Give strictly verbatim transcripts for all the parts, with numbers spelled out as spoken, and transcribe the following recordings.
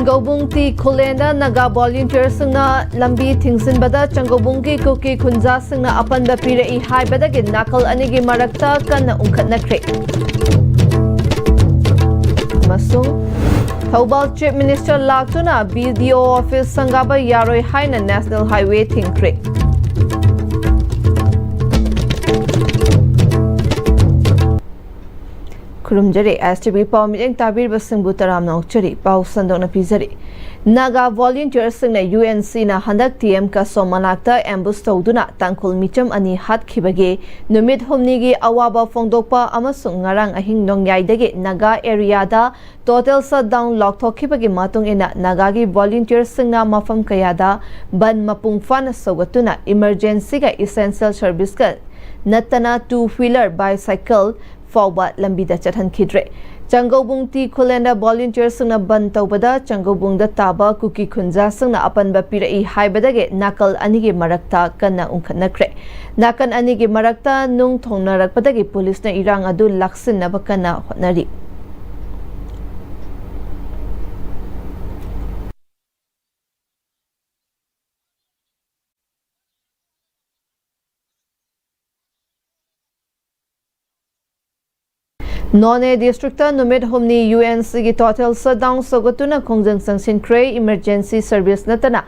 ꯆꯪꯒꯧꯕꯨꯡ T ꯈꯨꯂꯦꯟꯗ Naga ꯚꯣꯂꯨꯟꯇꯤꯌꯔꯁꯤꯡꯅ ꯂꯝꯕꯤ ꯊꯤꯡꯖꯤꯟꯕꯗ ꯆꯪꯒꯧꯕꯨꯡꯒꯤ ꯀꯨꯀꯤ ꯈꯨꯟꯖꯥꯁꯤꯡꯅ ꯑꯄꯟꯕ ꯄꯤꯔꯛꯏ ꯍꯥꯏꯕꯗꯒꯤ ꯅꯥꯀꯜ ꯑꯅꯤꯒꯤ ꯃꯔꯛꯇ ꯀꯟꯅ ꯎꯪꯈꯠꯅꯈ꯭ꯔꯦ꯫ ꯑꯃꯁꯨꯡ ꯊꯧꯕꯥꯜ ꯆꯤꯐ ꯃꯤꯅꯤꯁꯇꯔ ꯂꯥꯛꯇꯨꯅ ꯕꯤ ꯗꯤ ꯑꯣ ꯑꯣꯐꯤꯁ ꯁꯪꯒꯥꯕ ꯌꯥꯔꯣꯏ ꯍꯥꯏꯅ ꯅꯦꯁꯅꯦꯜ ꯍꯥꯏꯋꯦ ꯊꯤꯡꯈ꯭ꯔꯦ꯫ ꯈꯨꯔꯨꯝꯖꯔꯤ꯫ ꯑꯦꯁ ꯇꯤ ꯚꯤ ꯄꯥꯎ ꯃꯤꯠꯌꯦꯡ ꯇꯥꯕꯤꯔꯤꯕꯁꯤꯡꯕꯨ ꯇꯔꯥꯝꯅ ꯑꯣꯛꯆꯔꯤ꯫ ꯄꯥꯎ ꯁꯟꯗꯣꯛꯅ ꯄꯤꯖꯔꯤ꯫ ꯅꯥꯒꯥ ꯚꯣꯂꯨꯟꯇꯤꯌꯔꯁꯤꯡꯅ ꯌꯨ ꯑꯦꯟ ꯁꯤꯅ ꯍꯟꯗꯛ ꯇꯤ ꯑꯦꯝ ꯀꯁꯣ ꯃꯅꯥꯛꯇ ꯑꯦꯝꯕꯨꯁ ꯇꯧꯗꯨꯅ ꯇꯥꯡꯈꯨꯜ ꯃꯤꯆꯝ ꯑꯅꯤ ꯍꯥꯠꯈꯤꯕꯒꯤ ꯅꯨꯃꯤꯠ ꯍꯨꯝꯅꯤꯒꯤ ꯑꯋꯥꯕ ꯐꯣꯡꯗꯣꯛꯄ ꯑꯃꯁꯨꯡ ꯉꯔꯥꯡ ꯑꯍꯤꯡ ꯅꯣꯡꯌꯥꯏꯗꯒꯤ ꯅꯥꯒꯥ ꯑꯦꯔꯤꯌꯥꯗ ꯇꯣꯇꯦꯜ ꯁꯠꯗꯥꯎꯟ ꯂꯥꯎꯊꯣꯛꯈꯤꯕꯒꯤ ꯃꯇꯨꯡ ꯏꯟꯅ ꯅꯥꯒꯥꯒꯤ ꯚꯣꯂꯨꯟꯇꯤꯌꯔꯁꯤꯡꯅ ꯃꯐꯝ ꯀꯌꯥꯗ ꯕꯟ ꯃꯄꯨꯡ ꯐꯥꯅ ꯁꯧꯒꯠꯇꯨꯅ ꯏꯃꯔꯖꯦꯟꯁꯤꯒ ꯏꯁꯦꯟꯁꯤꯌꯦꯜ ꯁꯔꯚꯤꯁꯀ ꯅꯠꯇꯅ ꯇꯨ ꯋꯤꯂꯔ, ꯕꯥꯏꯁꯥꯏꯀꯜ ꯐꯥꯎꯕ ꯂꯝꯕꯤꯗ ꯆꯠꯍꯟꯈꯤꯗ꯭ꯔꯦ꯫ ꯆꯪꯒꯧꯕꯨꯡ ꯇꯤ ꯈꯨꯂꯦꯟꯗ ꯚꯣꯂꯨꯟꯇꯤꯌꯔꯁꯤꯡꯅ ꯕꯟ ꯇꯧꯕꯗ ꯆꯪꯒꯧꯕꯨꯡꯗ ꯇꯥꯕ ꯀꯨꯀꯤ ꯈꯨꯟꯖꯥꯁꯤꯡꯅ ꯑꯄꯟꯕ ꯄꯤꯔꯛꯏ ꯍꯥꯏꯕꯗꯒꯤ ꯅꯥꯀꯜ ꯑꯅꯤꯒꯤ ꯃꯔꯛꯇ ꯀꯟꯅ ꯎꯪꯈꯠꯅꯈ꯭ꯔꯦ꯫ ꯅꯥꯀꯜ ꯑꯅꯤꯒꯤ ꯃꯔꯛꯇ ꯅꯨꯡ ꯊꯣꯡꯅꯔꯛꯄꯗꯒꯤ ꯄꯨꯂꯤꯁꯅ ꯏꯔꯥꯡ ꯑꯗꯨ ꯂꯥꯛꯁꯤꯟꯅꯕ ꯀꯟꯅ ꯍꯣꯠꯅꯔꯤ꯫ ꯅꯣꯅꯦ ꯗꯤꯁꯇ꯭ꯔꯤꯛꯇ ꯅꯨꯃꯤꯠ ꯍꯨꯝꯅꯤ ꯌꯨ ꯑꯦꯟ ꯁꯤꯒꯤ ꯇꯣꯇꯦꯜ ꯁꯠꯗꯥꯎꯟ ꯁꯧꯒꯠꯇꯨꯅ ꯈꯣꯡꯖꯪ ꯆꯪꯁꯤꯟꯈ꯭ꯔꯦ꯫ ꯏꯃꯔꯖꯦꯟꯁꯤ ꯁꯔꯚꯤꯁ ꯅꯠꯇꯅ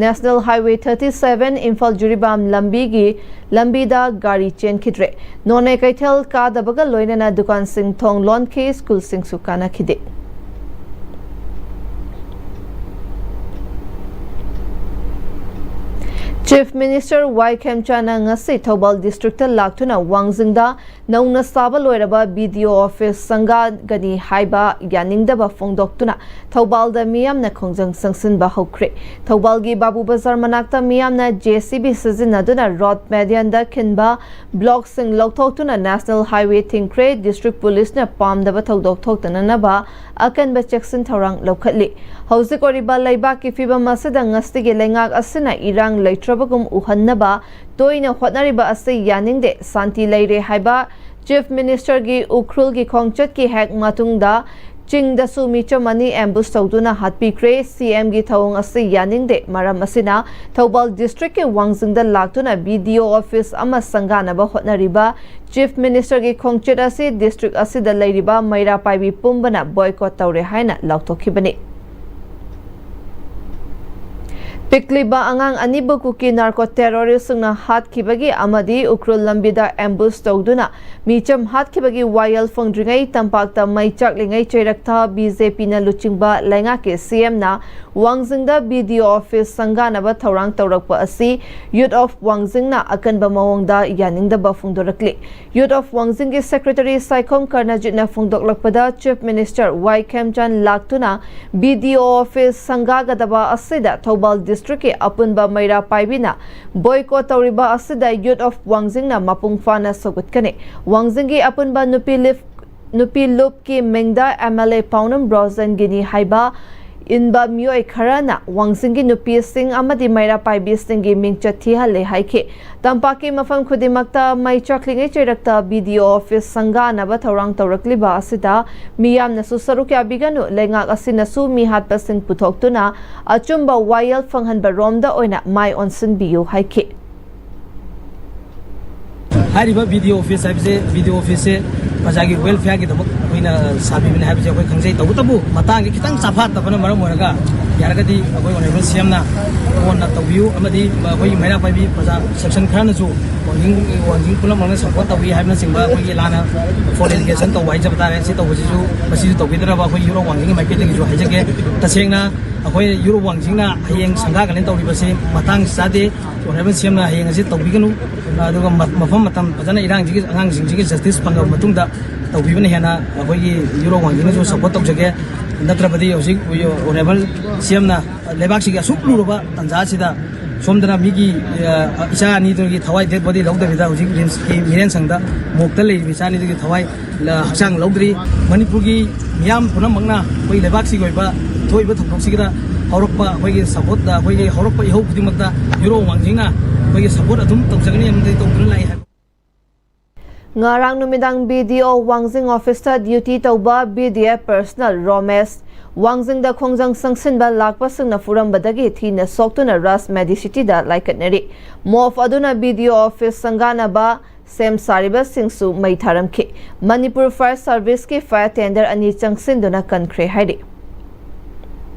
national highway thirty seven Imphal Jiribam ꯂꯝꯕꯤꯒꯤ ꯂꯝꯕꯤꯗ ꯒꯥꯔꯤ ꯆꯦꯟꯈꯤꯗ꯭ꯔꯦ꯫ ꯅꯣꯅꯦ ꯀꯩꯊꯦꯜ ꯀꯥꯗꯕꯒ ꯂꯣꯏꯅꯅ ꯗꯨꯀꯥꯟꯁꯤꯡ ꯊꯣꯡ ꯂꯣꯟꯈꯤ, ꯁ꯭ꯀꯨꯜꯁꯤꯡꯁꯨ ꯀꯥꯅꯈꯤꯗꯦ꯫ ꯆꯤꯐ ꯃꯤꯅꯤꯁꯇꯔ ꯋꯥꯏ ꯈꯦꯝꯆꯥꯅ ꯉꯁꯤ ꯊꯧꯕꯥꯜ ꯗꯤꯁꯇ꯭ꯔꯤꯛꯇ ꯂꯥꯛꯇꯨꯅ ꯋꯥꯡꯖꯤꯡꯗ ꯅꯧꯅ ꯁꯥꯕ ꯂꯣꯏꯔꯕ ꯕꯤ ꯗꯤ ꯑꯣ ꯑꯣꯐꯤꯁ ꯁꯪꯒꯥꯒꯅꯤ ꯍꯥꯏꯕ ꯌꯥꯅꯤꯡꯗꯕ ꯐꯣꯡꯗꯣꯛꯇꯨꯅ ꯊꯧꯕꯥꯜꯗ ꯃꯤꯌꯥꯝꯅ ꯈꯣꯡꯖꯪ ꯆꯪꯁꯤꯟꯕ ꯍꯧꯈ꯭ꯔꯦ꯫ ꯊꯧꯕꯥꯜꯒꯤ ꯕꯥꯕꯨ ꯕꯖꯥꯔ ꯃꯅꯥꯛꯇ ꯃꯤꯌꯥꯝꯅ ꯖꯦ ꯁꯤ ꯕꯤ ꯁꯤꯖꯤꯟꯅꯗꯨꯅ ꯔꯣꯗ ꯃꯦꯗꯤꯌꯟꯗ ꯈꯤꯟꯕ ꯕ꯭ꯂꯣꯛꯁꯤꯡ ꯂꯧꯊꯣꯛꯇꯨꯅ ꯅꯦꯁꯅꯦꯜ ꯍꯥꯏꯋꯦ ꯊꯤꯡꯈ꯭ꯔꯦ꯫ ꯗꯤꯁꯇ꯭ꯔꯤꯛ ꯄꯨꯂꯤꯁꯅ ꯄꯥꯝꯗꯕ ꯊꯧꯗꯣꯛ ꯊꯣꯛꯇꯅꯅꯕ ꯑꯀꯟꯕ ꯆꯦꯛꯁꯤꯟ ꯊꯧꯔꯥꯡ ꯂꯧꯈꯠꯂꯤ꯫ ꯍꯧꯖꯤꯛ ꯑꯣꯏꯔꯤꯕ ꯂꯩꯕꯥꯛꯀꯤ ꯐꯤꯕꯝ ꯑꯁꯤꯗ ꯉꯁꯤꯒꯤ ꯂꯩꯉꯥꯛ ꯑꯁꯤꯅ ꯏꯔꯥꯡ ꯂꯩꯇ꯭ꯔꯕꯒꯨꯝ ꯎꯍꯟꯅꯕ ꯇꯣꯏꯅ ꯍꯣꯠꯅꯔꯤꯕ ꯑꯁꯤ ꯌꯥꯅꯤꯡꯗꯦ꯫ ꯁꯥꯟꯇꯤ ꯂꯩꯔꯦ ꯍꯥꯏꯕ ꯆꯤꯐ ꯃꯤꯅꯤꯁꯇꯔꯒꯤ ꯎꯈ꯭ꯔꯨꯜꯒꯤ ꯈꯣꯡꯆꯠꯀꯤ ꯍꯦꯛ ꯃꯇꯨꯡꯗ ꯆꯤꯡꯗꯁꯨ ꯃꯤꯆꯝ ꯑꯅꯤ ꯑꯦꯝꯕꯨꯁ ꯇꯧꯗꯨꯅ ꯍꯥꯠꯄꯤꯈ꯭ꯔꯦ꯫ ꯁꯤ ꯑꯦꯝꯒꯤ ꯊꯧꯑꯣꯡ ꯑꯁꯤ ꯌꯥꯅꯤꯡꯗꯦ꯫ ꯃꯔꯝ ꯑꯁꯤꯅ ꯊꯧꯕꯥꯜ ꯗꯤꯁꯇ꯭ꯔꯤꯛꯀꯤ ꯋꯥꯡꯖꯤꯡꯗ ꯂꯥꯛꯇꯨꯅ ꯕꯤ ꯗꯤ ꯑꯣ ꯑꯣꯐꯤꯁ ꯑꯃ ꯁꯪꯒꯥꯅꯕ ꯍꯣꯠꯅꯔꯤꯕ ꯆꯤꯐ ꯃꯤꯅꯤꯁꯇꯔꯒꯤ ꯈꯣꯡꯆꯠ ꯑꯁꯤ ꯗꯤꯁꯇ꯭ꯔꯤꯛ ꯑꯁꯤꯗ ꯂꯩꯔꯤꯕ ꯃꯩꯔꯥ ꯄꯥꯏꯕꯤ ꯄꯨꯝꯕꯅ ꯕꯣꯏꯀꯣꯠ ꯇꯧꯔꯦ ꯍꯥꯏꯅ ꯂꯥꯎꯊꯣꯛꯈꯤꯕꯅꯤ꯫ ꯄꯤꯛꯂꯤꯕ ꯑꯉꯥꯡ ꯑꯅꯤꯕꯨ ꯀꯨꯀꯤ ꯅꯥꯔꯀꯣ ꯇꯦꯔꯣꯔꯤꯁꯁꯤꯡꯅ ꯍꯥꯠꯈꯤꯕꯒꯤ ꯑꯃꯗꯤ ꯎꯈ꯭ꯔꯨꯜ ꯂꯝꯕꯤꯗ ꯑꯦꯝꯕꯨꯁ ꯇꯧꯗꯨꯅ ꯃꯤꯆꯝ ꯍꯥꯠꯈꯤꯕꯒꯤ ꯋꯥꯌꯦꯜ ꯐꯪꯗ꯭ꯔꯤꯉꯩ ꯇꯝꯄꯥꯛꯇ ꯃꯩ ꯆꯥꯛꯂꯤꯉꯩ ꯆꯩꯔꯛꯇ ꯕꯤ ꯖꯦ ꯄꯤꯅ ꯂꯨꯆꯤꯡꯕ ꯂꯩꯉꯥꯛꯀꯤ ꯁꯤ ꯑꯦꯝꯅ ꯋꯥꯡꯖꯤꯡꯗ ꯕꯤ ꯗꯤ ꯑꯣ ꯑꯣꯐꯤꯁ ꯁꯪꯒꯥꯅꯕ ꯊꯧꯔꯥꯡ ꯇꯧꯔꯛꯄ ꯑꯁꯤ ꯌꯨꯠ ꯑꯣꯐ ꯋꯥꯡꯖꯤꯡꯅ ꯑꯀꯟꯕ ꯃꯑꯣꯡꯗ ꯌꯥꯅꯤꯡꯗꯕ ꯐꯣꯡꯗꯣꯔꯛꯂꯤ꯫ ꯌꯨꯠ ꯑꯣꯐ ꯋꯥꯡꯖꯤꯡꯒꯤ ꯁꯦꯀ꯭ꯔꯦꯇꯔꯤ ꯁꯥꯏꯈꯣꯝ ꯀꯔꯅꯖꯤꯠꯅ ꯐꯣꯡꯗꯣꯛꯂꯛꯄꯗ, ꯆꯤꯐ ꯃꯤꯅꯤꯁꯇꯔ ꯋꯥꯏ ꯈꯦꯝꯆꯥꯟ ꯂꯥꯛꯇꯨꯅ ꯕꯤ ꯗꯤ ꯑꯣ ꯑꯣꯐꯤꯁ ꯁꯪꯒꯥꯒꯗꯕ ꯑꯁꯤꯗ ꯊꯧꯕꯥꯜ ꯗꯤꯁꯇ꯭ꯔꯤꯛꯀꯤ ꯑꯄꯨꯟꯕ ꯃꯩꯔꯥ ꯄꯥꯏꯕꯤꯅ ꯕꯣꯏꯀꯣꯠ ꯇꯧꯔꯤꯕ ꯑꯁꯤꯗ ꯌꯨꯠ ꯑꯣꯐ ꯋꯥꯡꯖꯤꯡꯅ ꯃꯄꯨꯡ ꯐꯥꯅ ꯁꯧꯒꯠꯀꯅꯤ꯫ ꯋꯥꯡꯖꯤꯡꯒꯤ ꯑꯄꯨꯟꯕ ꯅꯨꯄꯤ ꯂꯤꯐ ꯅꯨꯄꯤ ꯂꯨꯞꯀꯤ ꯃꯤꯡꯗ ꯑꯦꯝ ꯑꯦꯜ ꯑꯦ ꯄꯥꯎꯅꯝ ꯕ꯭ꯔꯣꯖꯦꯟꯒꯤꯅꯤ ꯍꯥꯏꯕ ꯏꯟꯕ ꯃꯤꯑꯣꯏ ꯈꯔꯅ ꯋꯥꯡꯖꯤꯡꯒꯤ ꯅꯨꯄꯤꯁꯤꯡ ꯑꯃꯗꯤ ꯃꯩꯔꯥ ꯄꯥꯏꯕꯤꯁꯤꯡꯒꯤ ꯃꯤꯡꯆꯠ ꯊꯤꯍꯜꯂꯦ ꯍꯥꯏꯈꯤ꯫ ꯇꯝꯄꯥꯛꯀꯤ ꯃꯐꯝ ꯈꯨꯗꯤꯡꯃꯛꯇ ꯃꯩ ꯆꯥꯛꯂꯤꯉꯩ ꯆꯩꯔꯛꯇ ꯕꯤ ꯗꯤ ꯑꯣ ꯑꯣꯐꯤꯁ ꯁꯪꯒꯥꯅꯕ ꯊꯧꯔꯥꯡ ꯇꯧꯔꯛꯂꯤꯕ ꯑꯁꯤꯗ ꯃꯤꯌꯥꯝꯅꯁꯨ ꯁꯔꯨꯛ ꯌꯥꯕꯤꯒꯅꯨ, ꯂꯩꯉꯥꯛ ꯑꯁꯤꯅꯁꯨ ꯃꯤ ꯍꯥꯠꯄꯁꯤꯡ ꯄꯨꯊꯣꯛꯇꯨꯅ ꯑꯆꯨꯝꯕ ꯋꯥꯌꯦꯜ ꯐꯪꯍꯟꯕ ꯔꯣꯝꯗ ꯑꯣꯏꯅ ꯃꯥꯏ ꯑꯣꯟꯁꯤꯟꯕꯤꯌꯨ ꯍꯥꯏꯈꯤ꯫ ꯍꯥꯏꯔꯤꯕ ꯕꯤ ꯗꯤ ꯑꯣ ꯑꯣꯐꯤꯁ ꯍꯥꯏꯕꯁꯦ, ꯕꯤ ꯗꯤ ꯑꯣ ꯑꯣꯐꯤꯁꯁꯦ ꯄ꯭ꯔꯖꯥꯒꯤ ꯋꯦꯜꯐꯤꯌꯔꯒꯤꯗꯃꯛ ꯑꯩꯈꯣꯏꯅ ꯁꯥꯕꯤꯕꯅꯤ ꯍꯥꯏꯕꯁꯦ ꯑꯩꯈꯣꯏ ꯈꯪꯖꯩ꯫ ꯇꯧꯕꯇꯕꯨ ꯃꯇꯥꯡꯒꯤ ꯈꯤꯇꯪ ꯆꯥꯐꯥꯠꯇꯕꯅ ꯃꯔꯝ ꯑꯣꯏꯔꯒ ꯌꯥꯔꯒꯗꯤ ꯑꯩꯈꯣꯏ ꯑꯣꯅꯔꯦꯕꯜ ꯁꯤ ꯑꯦꯝꯅ ꯀꯣꯟꯅ ꯇꯧꯕꯤꯌꯨ, ꯑꯃꯗꯤ ꯑꯩꯈꯣꯏꯒꯤ ꯃꯩꯔꯥ ꯄꯥꯏꯕꯤ ꯄ꯭ꯔꯖꯥ ꯁꯦꯛꯁꯟ ꯈꯔꯅꯁꯨ ꯋꯥꯡꯖꯤꯡ, ꯋꯥꯡꯖꯤꯡ ꯄꯨꯝꯅꯃꯛꯅ ꯁꯄꯣꯔꯠ ꯇꯧꯏ ꯍꯥꯏꯕꯅꯆꯤꯡꯕ ꯑꯩꯈꯣꯏꯒꯤ ꯂꯥꯟꯅ ꯐꯣꯟ ꯑꯦꯂꯤꯒꯦꯁꯟ ꯇꯧꯕ ꯍꯥꯏꯖꯕ ꯇꯥꯔꯦ꯫ ꯁꯤ ꯇꯧꯕꯁꯤꯁꯨ, ꯃꯁꯤꯁꯨ ꯇꯧꯕꯤꯗꯅꯕ ꯑꯩꯈꯣꯏ ꯌꯨꯔꯣꯞ ꯋꯥꯡꯖꯤꯡꯒꯤ ꯃꯥꯏꯀꯩꯗꯒꯤꯁꯨ ꯍꯥꯏꯖꯒꯦ꯫ ꯇꯁꯦꯡꯅ ꯑꯩꯈꯣꯏ ꯌꯨꯔꯣꯞ ꯋꯥꯡꯖꯤꯡꯅ ꯍꯌꯦꯡ ꯁꯪꯒꯥꯒꯅꯦꯅ ꯇꯧꯔꯤꯕꯁꯤ ꯃꯇꯥꯡ ꯆꯥꯗꯦ꯫ ꯑꯣꯅꯔꯦꯕꯜ ꯁꯤ ꯑꯦꯝꯅ ꯍꯌꯦꯡ ꯑꯁꯤ ꯇꯧꯕꯤꯒꯅꯨ, ꯑꯗꯨꯒ ꯃ-, ꯃꯐꯝ ꯃꯇꯝ ꯐꯖꯅ ꯏꯔꯥꯡꯁꯤꯒꯤ, ꯑꯉꯥꯡꯁꯤꯡꯁꯤꯒꯤ ꯖꯁꯇꯤꯁ ꯐꯪꯉꯕ ꯃꯇꯨꯡꯗ ꯇꯧꯕꯤꯕꯅ ꯍꯦꯟꯅ ꯑꯩꯈꯣꯏꯒꯤ ꯌꯨꯔꯣꯞ ꯋꯥꯡꯖꯤꯡꯅꯁꯨ ꯁꯄꯣꯔꯠ ꯇꯧꯖꯒꯦ꯫ ꯅꯠꯇ꯭ꯔꯕꯗꯤ ꯍꯧꯖꯤꯛ ꯑꯣꯅꯔꯦꯕꯜ ꯁꯤ ꯑꯦꯝꯅ ꯂꯩꯕꯥꯛꯁꯤꯒꯤ ꯑꯁꯨꯛ ꯂꯨꯔꯕ ꯇꯥꯟꯖꯥ ꯑꯁꯤꯗ ꯁꯣꯝꯗꯅ ꯃꯤꯒꯤ, ꯑ, ꯏꯆꯥ ꯑꯅꯤꯗꯨꯒꯤ ꯊꯋꯥꯏ, ꯗꯦꯗ ꯕꯣꯗꯤ ꯂꯧꯗꯕꯤꯗ ꯍꯧꯖꯤꯛ ꯔꯤꯝꯁꯀꯤ ꯃꯤꯔꯦꯟꯁꯪꯗ ꯃꯣꯛꯇ ꯂꯩꯔꯤꯕ ꯏꯆꯥ ꯑꯅꯤꯗꯨꯒꯤ ꯊꯋꯥꯏ ꯂ-, ꯍꯛꯆꯥꯡ ꯂꯧꯗ꯭ꯔꯤ꯫ ꯃꯅꯤꯄꯨꯔꯒꯤ ꯃꯤꯌꯥꯝ ꯄꯨꯝꯅꯃꯛꯅ ꯑꯩꯈꯣꯏ ꯂꯩꯕꯥꯛꯁꯤꯒꯤ ꯑꯣꯏꯕ ꯊꯣꯛꯏꯕ ꯊꯧꯗꯣꯛꯁꯤꯗ ꯍꯧꯔꯛꯄ ꯑꯩꯈꯣꯏꯒꯤ ꯁꯄꯣꯔꯠ, ꯑꯩꯈꯣꯏꯒꯤ ꯍꯧꯔꯛꯄ ꯏꯍꯧ ꯈꯨꯗꯤꯡꯃꯛꯇ ꯌꯨꯔꯣꯞ ꯋꯥꯡꯖꯤꯡꯅ ꯑꯩꯈꯣꯏꯒꯤ ꯁꯄꯣꯔꯠ ꯑꯗꯨꯝ ꯇꯧꯖꯒꯅꯤ ꯑꯃꯗꯤ ꯇꯧꯗꯨꯅ ꯂꯥꯛꯏ ꯍꯥꯏꯕ꯫ ꯉꯔꯥꯡ ꯅꯨꯃꯤꯗꯥꯡ BDO ꯋꯥꯡꯖꯤꯡ officeꯇ duty ꯇꯧꯕ BDF personnel ꯔꯣꯃꯦꯁ ꯋꯥꯡꯖꯤꯡꯗ ꯈꯣꯡꯖꯪ ꯆꯪꯁꯤꯟꯕ ꯂꯥꯛꯄꯁꯤꯡꯅ ꯐꯨꯔꯝꯕꯗꯒꯤ ꯊꯤꯅ ꯁꯣꯛꯇꯨꯅ ꯔꯥꯖ ꯃꯦꯗꯤꯁꯤꯇꯤꯗ ꯂꯥꯏꯀꯠꯅꯔꯤ꯫ ꯃꯣꯞ ꯑꯗꯨꯅ BDO office ꯁꯪꯒꯥꯅꯕ ꯁꯦꯝ ꯁꯥꯔꯤꯕꯁꯤꯡꯁꯨ ꯃꯩ ꯊꯥꯔꯝꯈꯤ꯫ ꯃꯅꯤꯄꯨꯔ Fire Serviceꯀꯤ fire tender ꯑꯅꯤ ꯆꯪꯁꯤꯟꯗꯨꯅ ꯀꯟꯈ꯭ꯔꯦ ꯍꯥꯏꯔꯤ꯫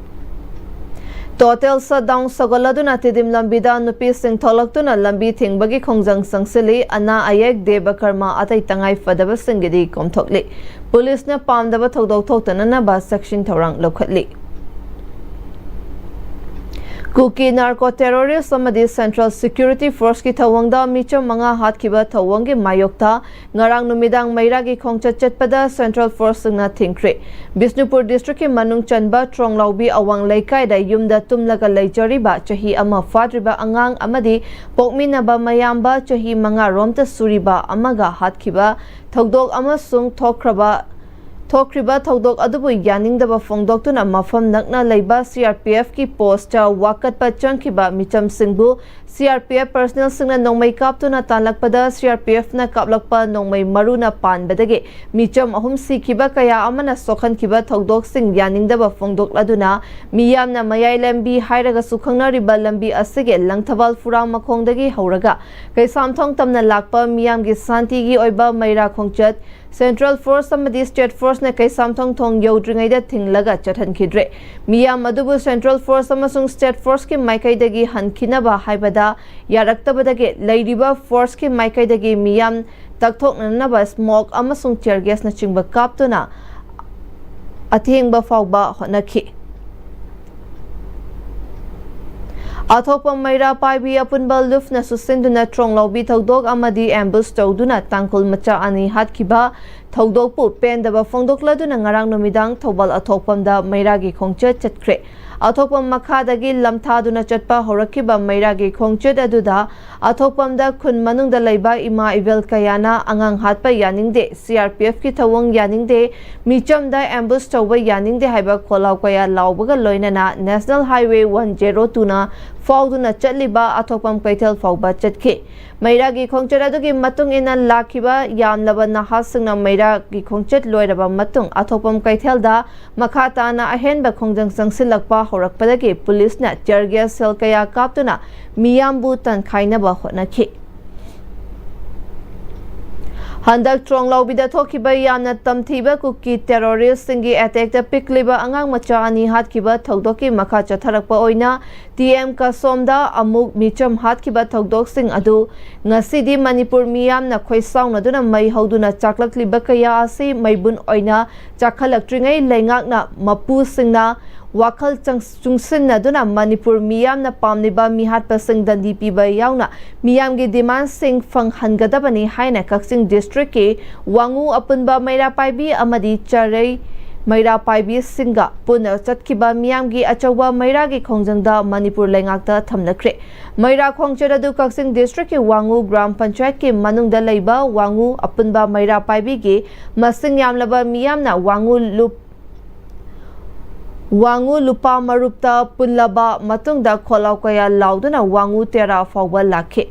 Total shutdown ꯁꯧꯒꯠꯂꯗꯨꯅ ꯇꯤꯗꯤꯝ ꯂꯝꯕꯤꯗ ꯅꯨꯄꯤꯁꯤꯡ ꯊꯣꯛꯂꯛꯇꯨꯅ ꯂꯝꯕꯤ ꯊꯤꯡꯕꯒꯤ ꯈꯣꯡꯖꯪ ꯆꯪꯁꯤꯜꯂꯤ꯫ ꯑꯅꯥ ꯑꯌꯦꯛ, ꯗꯦꯕ ꯀꯔꯃ ꯑꯇꯩ ꯇꯉꯥꯏ ꯐꯗꯕꯁꯤꯡꯒꯤꯗꯤ ꯀꯣꯝꯊꯣꯛꯂꯤ꯫ ꯄꯨꯂꯤꯁꯅ ꯄꯥꯝꯗꯕ ꯊꯧꯗꯣꯛ ꯊꯣꯛꯇꯅꯅꯕ ꯆꯦꯛꯁꯤꯟ ꯊꯧꯔꯥꯡ ꯂꯧꯈꯠꯂꯤ꯫ ꯀꯨꯀꯤ narco terrorist ꯑꯃꯗꯤ Central Security Forceꯀꯤ ꯊꯧꯑꯣꯡꯗ ꯃꯤꯆꯝ ꯃꯉꯥ ꯍꯥꯠꯈꯤꯕ ꯊꯧꯑꯣꯡꯒꯤ ꯃꯥꯌꯣꯛꯇ ꯉꯔꯥꯡ ꯅꯨꯃꯤꯗꯥꯡ ꯃꯩꯔꯥꯒꯤ ꯈꯣꯡꯆꯠ ꯆꯠꯄꯗ Central Forceꯁꯤꯡꯅ ꯊꯤꯡꯈ꯭ꯔꯦ꯫ ꯕꯤꯁꯅꯨꯄꯨꯔ districtꯀꯤ ꯃꯅꯨꯡ ꯆꯟꯕ ꯇ꯭ꯔꯣꯡꯂꯥꯎꯕꯤ ꯑꯋꯥꯡ ꯂꯩꯀꯥꯏꯗ ꯌꯨꯝꯗ ꯇꯨꯝꯂꯒ ꯂꯩꯖꯔꯤꯕ ꯆꯍꯤ ꯑꯃ ꯐꯥꯗ꯭ꯔꯤꯕ ꯑꯉꯥꯡ ꯑꯃꯗꯤ ꯄꯣꯛꯃꯤꯟꯅꯕ ꯃꯌꯥꯝꯕ ꯆꯍꯤ ꯃꯉꯥ ꯔꯣꯝꯇ ꯁꯨꯔꯤꯕ ꯑꯃꯒ ꯍꯥꯠꯈꯤꯕ ꯊꯧꯗꯣꯛ ꯑꯃꯁꯨꯡ ꯊꯣꯛꯈ꯭ꯔꯕ ꯊꯣꯛꯈ꯭ꯔꯤꯕ ꯊꯧꯗꯣꯛ ꯑꯗꯨꯕꯨ ꯌꯥꯅꯤꯡꯗꯕ ꯐꯣꯡꯗꯣꯛꯇꯨꯅ ꯃꯐꯝ ꯅꯛꯅ ꯂꯩꯕ CRPFꯀꯤ postꯇ ꯋꯥꯀꯠꯄ ꯆꯪꯈꯤꯕ ꯃꯤꯆꯝꯁꯤꯡꯕꯨ CRPF personnelꯁꯤꯡꯅ ꯅꯣꯡꯃꯩ ꯀꯥꯞꯇꯨꯅ ꯇꯥꯜꯂꯛꯄꯗ CRPFꯅ ꯀꯥꯞꯂꯛꯄ ꯅꯣꯡꯃꯩ ꯃꯔꯨꯅ ꯄꯥꯟꯕꯗꯒꯤ ꯃꯤꯆꯝ ꯑꯍꯨꯝ ꯁꯤꯈꯤꯕ, ꯀꯌꯥ ꯑꯃꯅ ꯁꯣꯛꯍꯟꯈꯤꯕ ꯊꯧꯗꯣꯛꯁꯤꯡ ꯌꯥꯅꯤꯡꯗꯕ ꯐꯣꯡꯗꯣꯛꯂꯗꯨꯅ ꯃꯤꯌꯥꯝꯅ ꯃꯌꯥꯏ ꯂꯝꯕꯤ ꯍꯥꯏꯔꯒꯁꯨ ꯈꯪꯅꯔꯤꯕ ꯂꯝꯕꯤ ꯑꯁꯤꯒꯤ ꯂꯪꯊꯕꯥꯜ ꯐꯨꯔꯥ ꯃꯈꯣꯡꯗꯒꯤ ꯍꯧꯔꯒ ꯀꯩꯁꯥꯝꯊꯣꯡ ꯇꯝꯅ ꯂꯥꯛꯄ ꯃꯤꯌꯥꯝꯒꯤ ꯁꯥꯟꯇꯤꯒꯤ ꯑꯣꯏꯕ ꯃꯩꯔꯥ ꯈꯣꯡꯆꯠ Central Force ꯑꯃꯗꯤ State Forceꯅ ꯀꯩꯁꯥꯝꯊꯣꯡ ꯊꯣꯡ ꯌꯧꯗ꯭ꯔꯤꯉꯩꯗ ꯊꯤꯡꯂꯒ ꯆꯠꯍꯟꯈꯤꯗ꯭ꯔꯦ꯫ ꯃꯤꯌꯥꯝ ꯑꯗꯨꯕꯨ Central Force ꯑꯃꯁꯨꯡ State Forceꯀꯤ ꯃꯥꯏꯀꯩꯗꯒꯤ ꯍꯟꯈꯤꯅꯕ ꯍꯥꯏꯕꯗ ꯌꯥꯔꯛꯇꯕꯗꯒꯤ ꯂꯩꯔꯤꯕ forceꯀꯤ ꯃꯥꯏꯀꯩꯗꯒꯤ ꯃꯤꯌꯥꯝ ꯇꯛꯊꯣꯛꯅꯅꯕ smoke ꯑꯃꯁꯨꯡ tear gasꯅꯆꯤꯡꯕ ꯀꯥꯞꯇꯨꯅ ꯑꯊꯦꯡꯕ ꯐꯥꯎꯕ ꯍꯣꯠꯅꯈꯤ꯫ ꯑꯊꯣꯛꯄ ꯃꯩꯔꯥ ꯄꯥꯏꯕꯤ ꯑꯄꯨꯟꯕ ꯂꯨꯞꯅ ꯁꯨꯁꯤꯟꯗꯨꯅ ꯇ꯭ꯔꯣꯡꯂꯥꯎꯕꯤ ꯊꯧꯗꯣꯛ ꯑꯃꯗꯤ ambush ꯇꯧꯗꯨꯅ ꯇꯥꯡꯈꯨꯜ ꯃꯆꯥ ꯑꯅꯤ ꯍꯥꯠꯈꯤꯕ ꯊꯧꯗꯣꯛꯄꯨ ꯄꯦꯟꯗꯕ ꯐꯣꯡꯗꯣꯛꯂꯗꯨꯅ ꯉꯔꯥꯡ ꯅꯨꯃꯤꯗꯥꯡ ꯊꯧꯕꯥꯜ ꯑꯊꯣꯛꯄꯝꯗ ꯃꯩꯔꯥꯒꯤ ꯈꯣꯡꯆꯠ ꯆꯠꯈ꯭ꯔꯦ꯫ ꯑꯊꯣꯛꯄꯝ ꯃꯈꯥꯗꯒꯤ ꯂꯝꯊꯥꯗꯨꯅ ꯆꯠꯄ ꯍꯧꯔꯛꯈꯤꯕ ꯃꯩꯔꯥꯒꯤ ꯈꯣꯡꯆꯠ ꯑꯗꯨꯗ ꯑꯊꯣꯛꯄꯝꯗ ꯈꯨꯟ ꯃꯅꯨꯡꯗ ꯂꯩꯕ ꯏꯃꯥ ꯏꯕꯦꯜ ꯀꯌꯥꯅ "ꯑꯉꯥꯡ ꯍꯥꯠꯄ ꯌꯥꯅꯤꯡꯗꯦ, CRPFꯀꯤ ꯊꯧꯑꯣꯡ ꯌꯥꯅꯤꯡꯗꯦ, ꯃꯤꯆꯝꯗ ambush ꯇꯧꯕ ꯌꯥꯅꯤꯡꯗꯦ" ꯍꯥꯏꯕ ꯈꯣꯜꯂꯥꯎ ꯀꯌꯥ ꯂꯥꯎꯕꯒ ꯂꯣꯏꯅꯅ National Highway one zero twoꯅ ꯐꯥꯎꯗꯨꯅ ꯆꯠꯂꯤꯕ ꯑꯊꯣꯛꯄꯝ ꯀꯩꯊꯦꯜ ꯐꯥꯎꯕ ꯆꯠꯈꯤ꯫ ꯃꯩꯔꯥꯒꯤ ꯈꯣꯡꯆꯠ ꯑꯗꯨꯒꯤ ꯃꯇꯨꯡ ꯏꯟꯅ ꯂꯥꯛꯈꯤꯕ ꯌꯥꯝꯂꯕ ꯅꯍꯥꯁꯤꯡꯅ ꯃꯩꯔꯥꯒꯤ ꯈꯣꯡꯆꯠ ꯂꯣꯏꯔꯕ ꯃꯇꯨꯡ ꯑꯊꯣꯛꯄꯝ ꯀꯩꯊꯦꯜꯗ ꯃꯈꯥ ꯇꯥꯅ ꯑꯍꯦꯟꯕ ꯈꯣꯡꯖꯪ ꯆꯪꯁꯤꯜꯂꯛꯄ ꯍꯧꯔꯛꯄꯗꯒꯤ ꯄꯨꯂꯤꯁꯅ tear gas shell ꯀꯌꯥ ꯀꯥꯞꯇꯨꯅ ꯃꯤꯌꯥꯝꯕꯨ ꯇꯥꯟꯈꯥꯏꯅꯕ ꯍꯣꯠꯅꯈꯤ꯫ ꯍꯟꯗꯛ ꯇ꯭ꯔꯣꯡꯂꯥꯎꯕꯤꯗ ꯊꯣꯛꯈꯤꯕ ꯌꯥꯝꯅ ꯇꯝꯊꯤꯕ ꯀꯨꯀꯤ terrorist ꯁꯤꯡꯒꯤ attack ꯇ ꯄꯤꯛꯂꯤꯕ ꯑꯉꯥꯡ ꯃꯆꯥ ꯑꯅꯤ ꯍꯥꯠꯈꯤꯕ ꯊꯧꯗꯣꯛꯀꯤ ꯃꯈꯥ ꯆꯠꯊꯔꯛꯄ ꯑꯣꯏꯅ ꯇꯤ ꯑꯦꯝ ꯀꯁꯣꯝꯗ ꯑꯃꯨꯛ ꯃꯤꯆꯝ ꯍꯥꯠꯈꯤꯕ ꯊꯧꯗꯣꯛꯁꯤꯡ ꯑꯗꯨ ꯉꯁꯤꯗꯤ ꯃꯅꯤꯄꯨꯔ ꯃꯤꯌꯥꯝꯅ ꯈꯣꯏꯁꯥꯎꯅꯗꯨꯅ ꯃꯩ ꯍꯧꯗꯨꯅ ꯆꯥꯛꯂꯛꯂꯤꯕ ꯀꯌꯥ ꯑꯁꯤ ꯃꯩꯕꯨꯟ ꯑꯣꯏꯅ ꯆꯥꯛꯈꯠꯂꯛꯇ꯭ꯔꯤꯉꯩ ꯂꯩꯉꯥꯛꯅ ꯃꯄꯨꯁꯤꯡꯅ ꯋꯥꯈꯜ ꯆꯪ-, ꯆꯨꯡꯁꯤꯟꯅꯗꯨꯅ ꯃꯅꯤꯄꯨꯔ ꯃꯤꯌꯥꯝꯅ ꯄꯥꯝꯂꯤꯕ ꯃꯤꯍꯥꯠꯄꯁꯤꯡ ꯗꯟꯗꯤ ꯄꯤꯕ ꯌꯥꯎꯅ ꯃꯤꯌꯥꯝꯒꯤ demand ꯁꯤꯡ ꯐꯪꯍꯟꯒꯗꯕꯅꯤ ꯍꯥꯏꯅ ꯀꯛꯆꯤꯡ district ꯀꯤ ꯋꯥꯉꯨ ꯑꯄꯨꯟꯕ ꯃꯩꯔꯥ ꯄꯥꯏꯕꯤ ꯑꯃꯗꯤ ꯆꯔꯩ ꯃꯩꯔꯥ ꯄꯥꯏꯕꯤꯁꯤꯡꯒ ꯄꯨꯟꯅ ꯆꯠꯈꯤꯕ ꯃꯤꯌꯥꯝꯒꯤ ꯑꯆꯧꯕ ꯃꯩꯔꯥꯒꯤ ꯈꯣꯡꯖꯪꯗ ꯃꯅꯤꯄꯨꯔ ꯂꯩꯉꯥꯛꯇ ꯊꯝꯅꯈ꯭ꯔꯦ꯫ ꯃꯩꯔꯥ ꯈꯣꯡꯆꯠ ꯑꯗꯨ ꯀꯛꯆꯤꯡ district ꯀꯤ ꯋꯥꯉꯨ ꯒ꯭ꯔꯥꯝ ꯄꯟꯆꯥꯌꯠꯀꯤ ꯃꯅꯨꯡꯗ ꯂꯩꯕ ꯋꯥꯉꯨ ꯑꯄꯨꯟꯕ ꯃꯩꯔꯥ ꯄꯥꯏꯕꯤꯒꯤ ꯃꯁꯤꯡ ꯌꯥꯝꯂꯕ ꯃꯤꯌꯥꯝꯅ ꯋꯥꯉꯨ ꯂꯨꯞ-, ꯋꯥꯉꯨ ꯂꯨꯄꯥ ꯃꯔꯨꯞꯇ ꯄꯨꯜꯂꯕ ꯃꯇꯨꯡꯗ ꯈꯣꯜꯂꯥꯎ ꯀꯌꯥ ꯂꯥꯎꯗꯨꯅ ꯋꯥꯉꯨ ꯇꯦꯔꯥ ꯐꯥꯎꯕ ꯂꯥꯛꯈꯤ꯫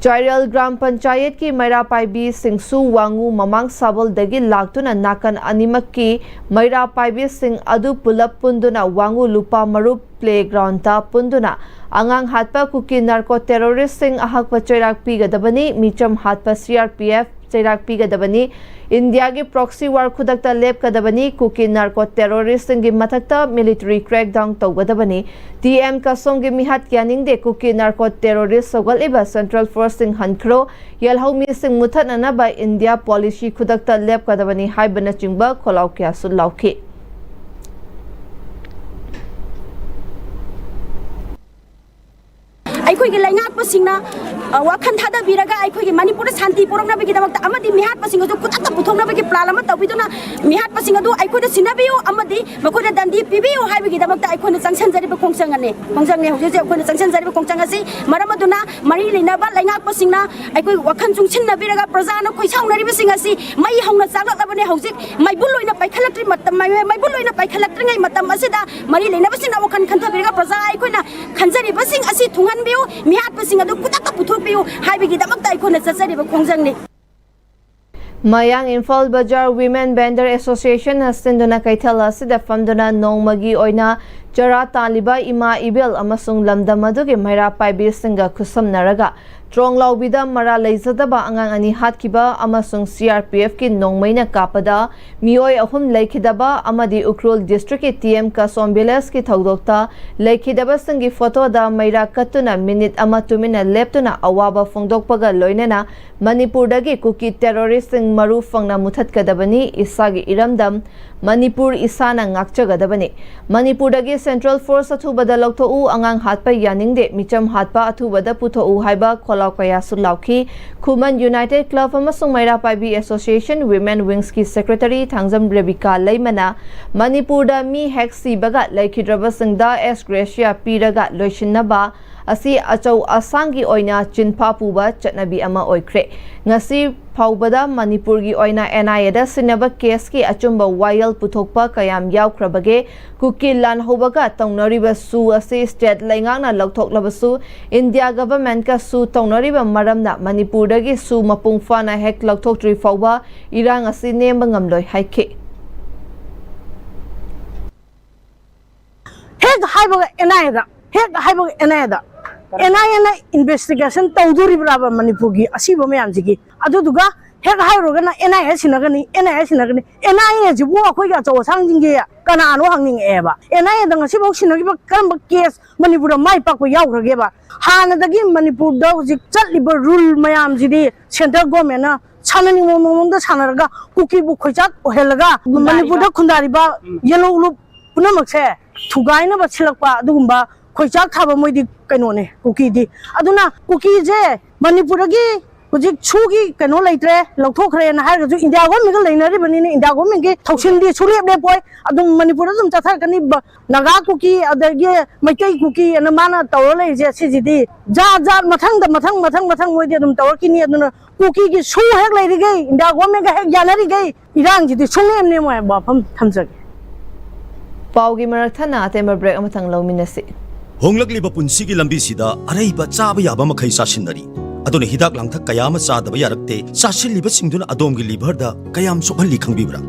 ꯆꯥꯏꯔꯦꯜ ꯒ꯭ꯔꯥꯝ ꯄꯟꯆꯥꯌꯠꯀꯤ ꯃꯩꯔꯥ ꯄꯥꯏꯕꯤꯁꯤꯡꯁꯨ ꯋꯥꯉꯨ ꯃꯃꯥꯡ ꯁꯥꯕꯜꯗꯒꯤ ꯂꯥꯛꯇꯨꯅ ꯅꯥꯀꯟ ꯑꯅꯤꯃꯛꯀꯤ ꯃꯩꯔꯥ ꯄꯥꯏꯕꯤꯁꯤꯡ ꯑꯗꯨ ꯄꯨꯂꯞ ꯄꯨꯟꯗꯨꯅ ꯋꯥꯉꯨ ꯂꯨꯄꯥ ꯃꯔꯨꯞ playground ꯇ ꯄꯨꯟꯗꯨꯅ ꯑꯉꯥꯡ ꯍꯥꯠꯄ ꯀꯨꯀꯤ narco terrorist ꯁꯤꯡ ꯑꯍꯛꯄ ꯆꯩꯔꯥꯛ ꯄꯤꯒꯗꯕꯅꯤ, ꯃꯤꯆꯝ ꯍꯥꯠꯄ C R P F ꯆꯩꯔꯥꯛ ꯄꯤꯒꯗꯕꯅꯤ, ꯏꯟꯗꯤꯌꯥꯒꯤ proxy war ꯈꯨꯗꯛꯇ ꯂꯦꯞꯀꯗꯕꯅꯤ, ꯀꯨꯀꯤ narco terrorist ꯁꯤꯡꯒꯤ ꯃꯊꯛꯇ military crackdown ꯇꯧꯒꯗꯕꯅꯤ꯫ ꯇꯤ ꯑꯦꯝ ꯀꯁꯣꯝꯒꯤ ꯃꯤꯍꯥꯠ ꯌꯥꯅꯤꯡꯗꯦ, ꯀꯨꯀꯤ narco terrorist ꯁꯧꯒꯠꯂꯤꯕ central force ꯁꯤꯡ ꯍꯟꯈ꯭ꯔꯣ, ꯌꯦꯜꯍꯧꯃꯤꯁꯤꯡ ꯃꯨꯊꯠꯅꯅꯕ ꯏꯟꯗꯤꯌꯥ policy ꯈꯨꯗꯛꯇ ꯂꯦꯞꯀꯗꯕꯅꯤ ꯍꯥꯏꯕꯅꯆꯤꯡꯕ ꯈꯣꯜꯂꯥꯎ ꯀꯌꯥꯁꯨ ꯂꯥꯎꯈꯤ꯫ ꯑꯩꯈꯣꯏꯒꯤ ꯂꯩꯉꯥꯛꯄꯁꯤꯡꯅ, ꯑ, ꯋꯥꯈꯜ ꯊꯥꯗꯕꯤꯔꯒ ꯑꯩꯈꯣꯏꯒꯤ ꯃꯅꯤꯄꯨꯔꯗ ꯁꯥꯟꯇꯤ ꯄꯨꯔꯛꯅꯕꯒꯤꯗꯃꯛꯇ ꯑꯃꯗꯤ ꯃꯤꯍꯥꯠꯄꯁꯤꯡ ꯑꯗꯨ ꯈꯨꯗꯛꯇ ꯄꯨꯊꯣꯛꯅꯕꯒꯤ plan ꯑꯃ ꯇꯧꯕꯤꯗꯨꯅ ꯃꯤꯍꯥꯠꯄꯁꯤꯡ ꯑꯗꯨ ꯑꯩꯈꯣꯏꯗ ꯁꯤꯟꯅꯕꯤꯌꯨ ꯑꯃꯗꯤ ꯃꯈꯣꯏꯗ ꯗꯟꯗꯤ ꯄꯤꯕꯤꯌꯨ ꯍꯥꯏꯕꯒꯤꯗꯃꯛꯇ ꯑꯩꯈꯣꯏꯅ ꯆꯪꯁꯤꯟꯖꯔꯤꯕ ꯈꯣꯡꯆꯪ ꯑꯅꯤ, ꯈꯣꯡꯆꯪꯅꯤ꯫ ꯍꯧꯖꯤꯛ ꯍꯧꯖꯤꯛ ꯑꯩꯈꯣꯏꯅ ꯆꯪꯁꯤꯟꯖꯔꯤꯕ ꯈꯣꯡꯆꯪ ꯑꯁꯤ ꯃꯔꯝ ꯑꯗꯨꯅ ꯃꯔꯤ ꯂꯩꯅꯕ ꯂꯩꯉꯥꯛꯄꯁꯤꯡꯅ ꯑꯩꯈꯣꯏ ꯋꯥꯈꯜ ꯆꯨꯡꯁꯤꯟꯅꯕꯤꯔꯒ ꯄ꯭ꯔꯖꯥꯅ ꯈꯣꯏꯁꯥꯎꯅꯔꯤꯕꯁꯤꯡ ꯑꯁꯤ ꯃꯩ ꯍꯧꯅ ꯆꯥꯛꯂꯛꯂꯕꯅꯤ꯫ ꯍꯧꯖꯤꯛ ꯃꯩꯕꯨꯜ ꯑꯣꯏꯅ ꯄꯥꯏꯈꯠꯂꯛꯇ꯭ꯔꯤ ꯃꯇꯝ, ꯃꯩꯕꯨꯜ ꯑꯣꯏꯅ ꯄꯥꯏꯈꯠꯂꯛꯇ꯭ꯔꯤꯉꯩ ꯃꯇꯝ ꯑꯁꯤꯗ ꯃꯔꯤ ꯂꯩꯅꯕꯁꯤꯡꯅ ꯋꯥꯈꯜ ꯈꯟꯊꯕꯤꯔꯒ ꯄ꯭ꯔꯖꯥ ꯑꯩꯈꯣꯏꯅ ꯈꯟꯖꯔꯤ꯫ ꯂꯩꯕꯁꯤꯡ ꯑꯁꯤ ꯊꯨꯡꯍꯟꯕꯤꯌꯨ, ꯃꯤꯍꯥꯠꯄꯁꯤꯡ ꯑꯗꯨ ꯈꯨꯗꯛꯇ ꯄꯨꯊꯣꯛꯄꯤꯌꯨ ꯍꯥꯏꯕꯒꯤꯗꯃꯛꯇ ꯑꯩꯈꯣꯏꯅ ꯆꯠꯆꯔꯤꯕ ꯈꯣꯡꯖꯪꯅꯤ꯫ ꯃꯌꯥꯡ ꯏꯝꯐꯥꯜ ꯕꯖꯥꯔ Women Vendor Association ꯅ ꯁꯤꯟꯗꯨꯅ ꯀꯩꯊꯦꯜ ꯑꯁꯤꯗ ꯐꯝꯗꯨꯅ ꯅꯣꯡꯃꯒꯤ ꯑꯣꯏꯅ ꯆꯔꯥ ꯇꯥꯜꯂꯤꯕ ꯏꯃꯥ ꯏꯕꯦꯜ ꯑꯃꯁꯨꯡ ꯂꯝꯗꯝ ꯑꯗꯨꯒꯤ ꯃꯩꯔꯥ ꯄꯥꯏꯕꯤꯁꯤꯡꯒ ꯈꯨꯠꯁꯝꯅꯔꯒ ꯇ꯭ꯔꯣꯡꯂꯥꯎꯕꯤꯗ ꯃꯔꯥ ꯂꯩꯖꯗꯕ ꯑꯉꯥꯡ ꯑꯅꯤ ꯍꯥꯠꯈꯤꯕ ꯑꯃꯁꯨꯡ C R P F ꯀꯤ ꯅꯣꯡꯃꯩꯅ ꯀꯥꯞꯄꯗ ꯃꯤꯑꯣꯏ ꯑꯍꯨꯝ ꯂꯩꯈꯤꯗꯕ ꯑꯃꯗꯤ ꯎꯈ꯭ꯔꯨꯜ district ꯀꯤ T M ꯀꯁꯣꯝ village ꯀꯤ ꯊꯧꯗꯣꯛꯇ ꯂꯩꯈꯤꯗꯕꯁꯤꯡꯒꯤ ꯐꯣꯇꯣꯗ ꯃꯩꯔꯥ ꯀꯠꯇꯨꯅ ꯃꯤꯅꯤꯠ ꯑꯃ ꯇꯨꯃꯤꯟꯅ ꯂꯦꯞꯇꯨꯅ ꯑꯋꯥꯕ ꯐꯣꯡꯗꯣꯛꯄꯒ ꯂꯣꯏꯅꯅ ꯃꯅꯤꯄꯨꯔꯗꯒꯤ ꯀꯨꯀꯤ terrorist ꯁꯤꯡ ꯃꯔꯨ ꯐꯪꯅ ꯃꯨꯊꯠꯀꯗꯕꯅꯤ, ꯏꯁꯥꯒꯤ ꯏꯔꯝꯗꯝ ꯃꯅꯤꯄꯨꯔ ꯏꯁꯥꯅ ꯉꯥꯛꯆꯒꯗꯕꯅꯤ꯫ ꯃꯅꯤꯄꯨꯔꯗꯒꯤ central force ꯑꯊꯨꯕꯗ ꯂꯧꯊꯣꯛꯎ, ꯑꯉꯥꯡ ꯍꯥꯠꯄ ꯌꯥꯅꯤꯡꯗꯦ, ꯃꯤꯆꯝ ꯍꯥꯠꯄ ꯑꯊꯨꯕꯗ ꯄꯨꯊꯣꯛꯎ ꯍꯥꯏꯕ ꯈꯣꯜꯂꯥꯎ ꯀꯌꯥꯁꯨ ꯂꯥꯎꯈꯤ꯫ ꯈꯨꯃꯟ United Club ꯑꯃꯁꯨꯡ ꯃꯩꯔꯥ ꯄꯥꯏꯕꯤ Association Women Wings ꯀꯤ secretary ꯊꯥꯡꯖꯝ ꯔꯦꯕꯤꯀꯥ ꯂꯩꯃꯅ ꯃꯅꯤꯄꯨꯔꯗ ꯃꯤ ꯍꯦꯛ ꯁꯤꯕꯒ ꯂꯩꯈꯤꯗ꯭ꯔꯕꯁꯤꯡꯗ ex gratia ꯄꯤꯔꯒ ꯂꯣꯏꯁꯤꯟꯅꯕ ꯑꯁꯤ ꯑꯆꯧ ꯑꯁꯥꯡꯒꯤ ꯑꯣꯏꯅ ꯆꯤꯟꯐꯥ ꯄꯨꯕ ꯆꯠꯅꯕꯤ ꯑꯃ ꯑꯣꯏꯈ꯭ꯔꯦ꯫ ꯉꯁꯤ ꯐꯥꯎꯕꯗ ꯃꯅꯤꯄꯨꯔꯒꯤ ꯑꯣꯏꯅ N I A ꯗ ꯁꯤꯟꯅꯕ case ꯀꯤ ꯑꯆꯨꯝꯕ ꯋꯥꯌꯦꯜ ꯄꯨꯊꯣꯛꯄ ꯀꯌꯥꯝ ꯌꯥꯎꯈ꯭ꯔꯕꯒꯦ? ꯀꯨꯀꯤ ꯂꯥꯟ ꯍꯧꯕꯒ ꯇꯧꯅꯔꯤꯕ ꯁꯨ ꯑꯁꯤ state ꯂꯩꯉꯥꯛꯅ ꯂꯧꯊꯣꯛꯂꯕꯁꯨ, India government ꯀ ꯁꯨ ꯇꯧꯅꯔꯤꯕ ꯃꯔꯝꯅ ꯃꯅꯤꯄꯨꯔꯗꯒꯤ ꯁꯨ ꯃꯄꯨꯡ ꯐꯥꯅ ꯍꯦꯛ ꯂꯧꯊꯣꯛꯇ꯭ꯔꯤ ꯐꯥꯎꯕ ꯏꯔꯥꯡ ꯑꯁꯤ ꯅꯦꯝꯕ ꯉꯝꯂꯣꯏ ꯍꯥꯏꯈꯤ꯫ ꯍꯦꯛ ꯍꯥꯏꯕꯒ N I A ꯗ, ꯍꯦꯛ ꯍꯥꯏꯕꯒ N I A the. N I A ꯅ investigation ꯇꯧꯗꯣꯔꯤꯕ꯭ꯔꯥꯕ ꯃꯅꯤꯄꯨꯔꯒꯤ ꯑꯁꯤꯕ ꯃꯌꯥꯝꯁꯤꯒꯤ? ꯑꯗꯨꯗꯨꯒ ꯍꯦꯛ ꯍꯥꯏꯔꯨꯔꯒꯅ N I A ꯁꯤꯟꯅꯒꯅꯤ, N I A ꯁꯤꯟꯅꯒꯅꯤ꯫ N I A ꯁꯤꯕꯨ ꯑꯩꯈꯣꯏꯒꯤ ꯑꯆꯧ ꯑꯁꯥꯡꯁꯤꯡꯒꯤ ꯀꯅꯥꯅꯣ ꯍꯪꯅꯤꯡꯉꯛꯑꯦꯕ꯫ N I A ꯗ ꯉꯁꯤꯐꯥꯎ ꯁꯤꯟꯅꯈꯤꯕ ꯀꯔꯝꯕ case ꯃꯅꯤꯄꯨꯔꯗ ꯃꯥꯏ ꯄꯥꯛꯄ ꯌꯥꯎꯈ꯭ꯔꯒꯦꯕ? ꯍꯥꯟꯅꯗꯒꯤ ꯃꯅꯤꯄꯨꯔꯗ ꯍꯧꯖꯤꯛ ꯆꯠꯂꯤꯕ rule ꯃꯌꯥꯝꯁꯤꯗꯤ central government ꯅ ꯁꯥꯟꯅꯅꯤꯡꯕ ꯃꯑꯣꯡꯗ ꯁꯥꯟꯅꯔꯒ ꯀꯨꯀꯤꯕꯨ ꯈꯣꯏꯆꯥꯛ ꯑꯣꯏꯍꯜꯂꯒ ꯃꯅꯤꯄꯨꯔꯗ ꯈꯨꯟꯗꯥꯔꯤꯕ ꯌꯦꯜꯍꯧ ꯂꯨꯞ ꯄꯨꯝꯅꯃꯛꯁꯦ ꯊꯨꯒꯥꯏꯅꯕ ꯁꯤꯜꯂꯛꯄ ꯑꯗꯨꯒꯨꯝꯕ ꯈꯣꯏꯆꯥꯛ ꯊꯥꯕ ꯃꯣꯏꯗꯤ ꯀꯩꯅꯣꯅꯦ ꯀꯨꯀꯤꯗꯤ꯫ ꯑꯗꯨꯅ ꯀꯨꯀꯤꯁꯦ ꯃꯅꯤꯄꯨꯔꯗꯒꯤ ꯍꯧꯖꯤꯛ ꯁꯨꯒꯤ ꯀꯩꯅꯣ ꯂꯩꯇ꯭ꯔꯦ, ꯂꯧꯊꯣꯛꯈ꯭ꯔꯦꯅ ꯍꯥꯏꯔꯒꯁꯨ ꯏꯟꯗꯤꯌꯥ ꯒꯣꯔꯃꯦꯟꯒ ꯂꯩꯅꯔꯤꯕꯅꯤꯅ ꯏꯟꯗꯤꯌꯥ ꯒꯣꯔꯃꯦꯟꯒꯤ ꯊꯧꯁꯤꯜꯗꯤ ꯁꯨꯡꯂꯦꯞ ꯂꯦꯞꯄꯣꯏ꯫ ꯑꯗꯨꯝ ꯃꯅꯤꯄꯨꯔꯗ ꯑꯗꯨꯝ ꯆꯠꯊꯔꯛꯀꯅꯤ꯫ ꯕ-, ꯅꯥꯒꯥ ꯀꯨꯀꯤ ꯑꯗꯒꯤ ꯃꯩꯇꯩ ꯀꯨꯀꯤ ꯑꯅ ꯃꯥꯅ ꯇꯧꯔ ꯂꯩꯔꯤꯁꯦ ꯁꯤꯁꯤꯗꯤ ꯖꯥꯠ ꯖꯥꯠ ꯃꯊꯪꯗ ꯃꯊꯪ ꯃꯊꯪ ꯃꯊꯪ ꯃꯣꯏꯗꯤ ꯑꯗꯨꯝ ꯇꯧꯔꯛꯈꯤꯅꯤ꯫ ꯑꯗꯨꯅ ꯀꯨꯀꯤꯒꯤ ꯁꯨ ꯍꯦꯛ ꯂꯩꯔꯤꯈꯩ, ꯏꯟꯗꯤꯌꯥ ꯒꯣꯔꯃꯦꯟꯒ ꯍꯦꯛ ꯌꯥꯅꯔꯤꯈꯩ ꯏꯔꯥꯡꯁꯤꯗꯤ ꯁꯨꯡꯅꯦꯝ ꯅꯦꯝꯃꯣꯏ ꯍꯥꯏꯕ ꯋꯥꯐꯝ ꯊꯝꯖꯒꯦ꯫ ꯄꯥꯎꯒꯤ ꯃꯔꯛ ꯊꯠꯅ ꯑꯇꯦꯟꯕ break ꯑꯃꯇꯪ ꯂꯧꯃꯤꯟꯅꯁꯤ꯫ ꯍꯣꯡꯂꯛꯂꯤꯕ ꯄꯨꯟꯁꯤꯒꯤ ꯂꯝꯕꯤꯁꯤꯗ ꯑꯔꯩꯕ ꯆꯥꯕ ꯌꯥꯕ ꯃꯈꯩ ꯆꯥꯁꯤꯟꯅꯔꯤ꯫ ꯑꯗꯨꯅ ꯍꯤꯗꯥꯛ ꯂꯥꯡꯊꯛ ꯀꯌꯥ ꯑꯃ ꯆꯥꯗꯕ ꯌꯥꯔꯛꯇꯦ꯫ ꯆꯥꯁꯤꯜꯂꯤꯕꯁꯤꯡꯗꯨꯅ ꯑꯗꯣꯝꯒꯤ ꯂꯤꯚꯔꯗ ꯀꯌꯥꯝ ꯁꯣꯛꯍꯜꯂꯤ ꯈꯪꯕꯤꯕ꯭ꯔꯥ?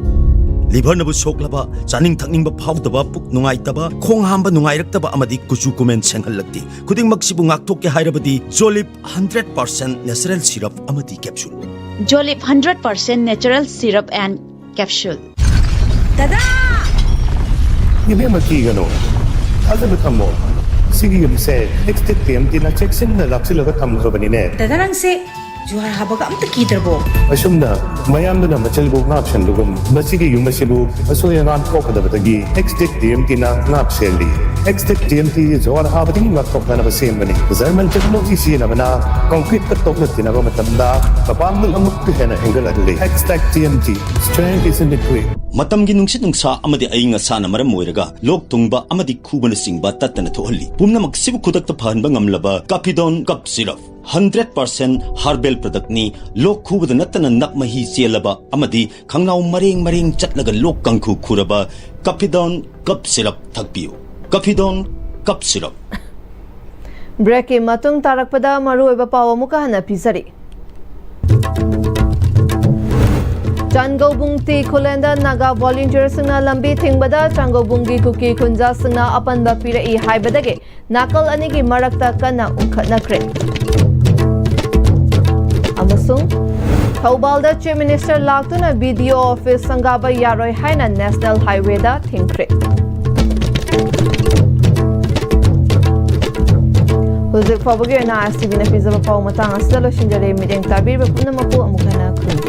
ꯂꯤꯚꯔꯅꯕꯨ ꯁꯣꯛꯂꯕ, ꯆꯥꯅꯤꯡ ꯊꯛꯅꯤꯡꯕ ꯐꯥꯎꯗꯕ, ꯄꯨꯛ ꯅꯨꯡꯉꯥꯏꯇꯕ, ꯈꯣꯡ ꯍꯥꯝꯕ ꯅꯨꯡꯉꯥꯏꯔꯛꯇꯕ ꯑꯃꯗꯤ ꯀꯨꯆꯨ ꯀꯨꯃꯦꯟ ꯁꯦꯡꯍꯜꯂꯛꯇꯦ꯫ ꯈꯨꯗꯤꯡꯃꯛꯁꯤꯕꯨ ꯉꯥꯛꯊꯣꯛꯀꯦ ꯍꯥꯏꯔꯕꯗꯤ ꯖꯣꯂꯤꯞ ꯍꯟꯗ꯭ꯔꯦꯠ ꯄꯥꯔꯁꯦꯟ ꯅꯦꯆꯔꯦꯜ ꯁꯤꯔꯞ ꯑꯃꯗꯤ capsule. Jolip hundred percent natural syrup and capsule. ꯗꯗꯥ! ꯏꯕꯦꯝꯃ, ꯀꯤꯒꯅꯨ꯫ ꯊꯥꯖꯕ ꯊꯝꯃꯣ꯫ ꯁꯤꯒꯤ ꯌꯨꯝꯁꯦ ꯑꯦꯛꯁꯇꯦꯛ ꯇꯤ ꯑꯦꯝ ꯇꯤꯅ ꯆꯦꯛꯁꯤꯟꯅ ꯂꯥꯛꯁꯤꯜꯂꯒ ꯊꯝꯈ꯭ꯔꯕꯅꯤꯅꯦ꯫ ꯗꯗꯥ, ꯅꯪꯁꯦ ꯖꯨꯍꯥꯔ ꯍꯥꯕꯒ ꯑꯝꯇ ꯀꯤꯗ꯭ꯔꯕꯣ? ꯑꯁꯨꯝꯅ ꯃꯌꯥꯝꯗꯨꯅ ꯃꯆꯤꯜꯕꯨ ꯉꯥꯛ ꯁꯦꯟꯕꯒꯨꯝ, ꯃꯁꯤꯒꯤ ꯌꯨꯝ ꯑꯁꯤꯕꯨ ꯑꯁꯣꯏ ꯑꯉꯥꯝ ꯊꯣꯛꯀꯗꯕꯗꯒꯤ ꯑꯦꯛꯁꯇꯦꯛ ꯇꯤ ꯑꯦꯝ ꯇꯤꯅ ꯉꯥꯛ ꯁꯦꯜꯂꯤ꯫ ꯑꯦꯛꯁꯇꯦꯛ ꯇꯤ ꯑꯦꯝ ꯇꯤ ꯖꯨꯍꯥꯔ ꯍꯥꯕꯗꯒꯤ ꯉꯥꯛꯊꯣꯛꯅꯅꯕ ꯁꯦꯝꯕꯅꯤ꯫ ꯖꯔꯃꯟ ꯇꯦꯛꯅꯣꯂꯣꯖꯤ ꯁꯤꯖꯤꯟꯅꯕꯅ ꯀꯪꯀ꯭ꯔꯤꯠꯀ ꯇꯣꯛꯅ ꯇꯤꯟꯅꯕ ꯃꯇꯝꯗ ꯃꯄꯥꯡꯒꯜ ꯑꯃꯨꯛꯀ ꯍꯦꯟꯅ ꯍꯦꯟꯒꯠꯍꯜꯂꯤ꯫ Xtech T M T, strength is in the grit. ꯃꯇꯝꯒꯤ ꯅꯨꯡꯁꯤꯠ ꯅꯨꯡꯁꯥ ꯑꯃꯗꯤ ꯑꯏꯪ ꯑꯁꯥꯅ ꯃꯔꯝ ꯑꯣꯏꯔꯒ ꯂꯣꯛ ꯊꯨꯡꯕ ꯑꯃꯗꯤ ꯈꯨꯕꯅꯆꯤꯡꯕ ꯇꯠꯇꯅ ꯊꯣꯛꯍꯜꯂꯤ꯫ ꯄꯨꯝꯅꯃꯛꯁꯤꯕꯨ ꯈꯨꯗꯛꯇ ꯐꯍꯟꯕ ꯉꯝꯂꯕ ꯀꯥꯐꯤꯗꯣꯟ cough syrup. Hundred percent herbal ꯄ꯭ꯔꯗꯛꯅꯤ꯫ ꯂꯣꯛ ꯈꯨꯕꯗ ꯅꯠꯇꯅ ꯅꯞ ꯃꯍꯤ ꯆꯦꯜꯂꯕ ꯑꯃꯗꯤ ꯈꯪꯅꯥꯎ ꯃꯔꯦꯡ ꯃꯔꯦꯡ ꯆꯠꯂꯒ ꯂꯣꯛ ꯀꯥꯡꯈꯨ ꯈꯨꯔꯕ ꯀꯥꯐꯤꯗꯣꯟ ꯀꯞ ꯁꯤꯔꯞ ꯊꯛꯄꯤꯌꯨ꯫ ꯀꯥꯐꯤꯗꯣꯟ cough syrup. ꯕ꯭ꯔꯦꯛꯀꯤ ꯃꯇꯨꯡ ꯇꯥꯔꯛꯄꯗ ꯃꯔꯨꯑꯣꯏꯕ ꯄꯥꯎ ꯑꯃꯨꯛꯀ ꯍꯟꯅ ꯄꯤꯖꯔꯤ꯫ ꯆꯥꯟꯒꯧꯕꯨꯡ ꯇꯤ ꯈꯨꯂꯦꯟꯗ ꯅꯥꯒꯥ ꯚꯣꯂꯨꯟꯇꯤꯌꯔꯁꯤꯡꯅ ꯂꯝꯕꯤ ꯊꯤꯡꯕꯗ ꯆꯥꯟꯒꯧꯕꯨꯡꯒꯤ ꯀꯨꯀꯤ ꯈꯨꯟꯖꯥꯁꯤꯡꯅ ꯑꯄꯟꯕ ꯄꯤꯔꯛꯏ ꯍꯥꯏꯕꯗꯒꯤ ꯅꯥꯀꯜ ꯑꯅꯤꯒꯤ ꯃꯔꯛꯇ ꯀꯟꯅ ꯎꯪꯈꯠꯅꯈ꯭ꯔꯦ꯫ ꯑꯃꯁꯨꯡ ꯊꯧꯕꯥꯜꯗ ꯆꯤꯐ ꯃꯤꯅꯤꯁꯇꯔ ꯂꯥꯛꯇꯨꯅ ꯕꯤ ꯗꯤ ꯑꯣ ꯑꯣꯐꯤꯁ ꯁꯪꯒꯥꯕ ꯌꯥꯔꯣꯏ ꯍꯥꯏꯅ ꯅꯦꯁꯅꯦꯜ ꯍꯥꯏꯋꯦꯗ ꯊꯤꯡꯈ꯭ꯔꯦ꯫ ꯍꯧꯖꯤꯛ ꯐꯥꯎꯕꯒꯤ ꯑꯣꯏꯅ ꯑꯥꯏ ꯑꯦꯁ ꯇꯤ ꯚꯤꯅ ꯄꯤꯖꯕ ꯄꯥꯎ ꯃꯇꯥꯡ ꯑꯁꯤꯗ ꯂꯣꯏꯁꯤꯟꯖꯔꯦ꯫ ꯃꯤꯠꯌꯦꯡ ꯇꯥꯕꯤꯔꯤꯕ ꯄꯨꯝꯅꯃꯛꯄꯨ ꯑꯃꯨꯛ ꯍꯟꯅ ꯈꯨꯔꯨꯝꯖꯔꯤ꯫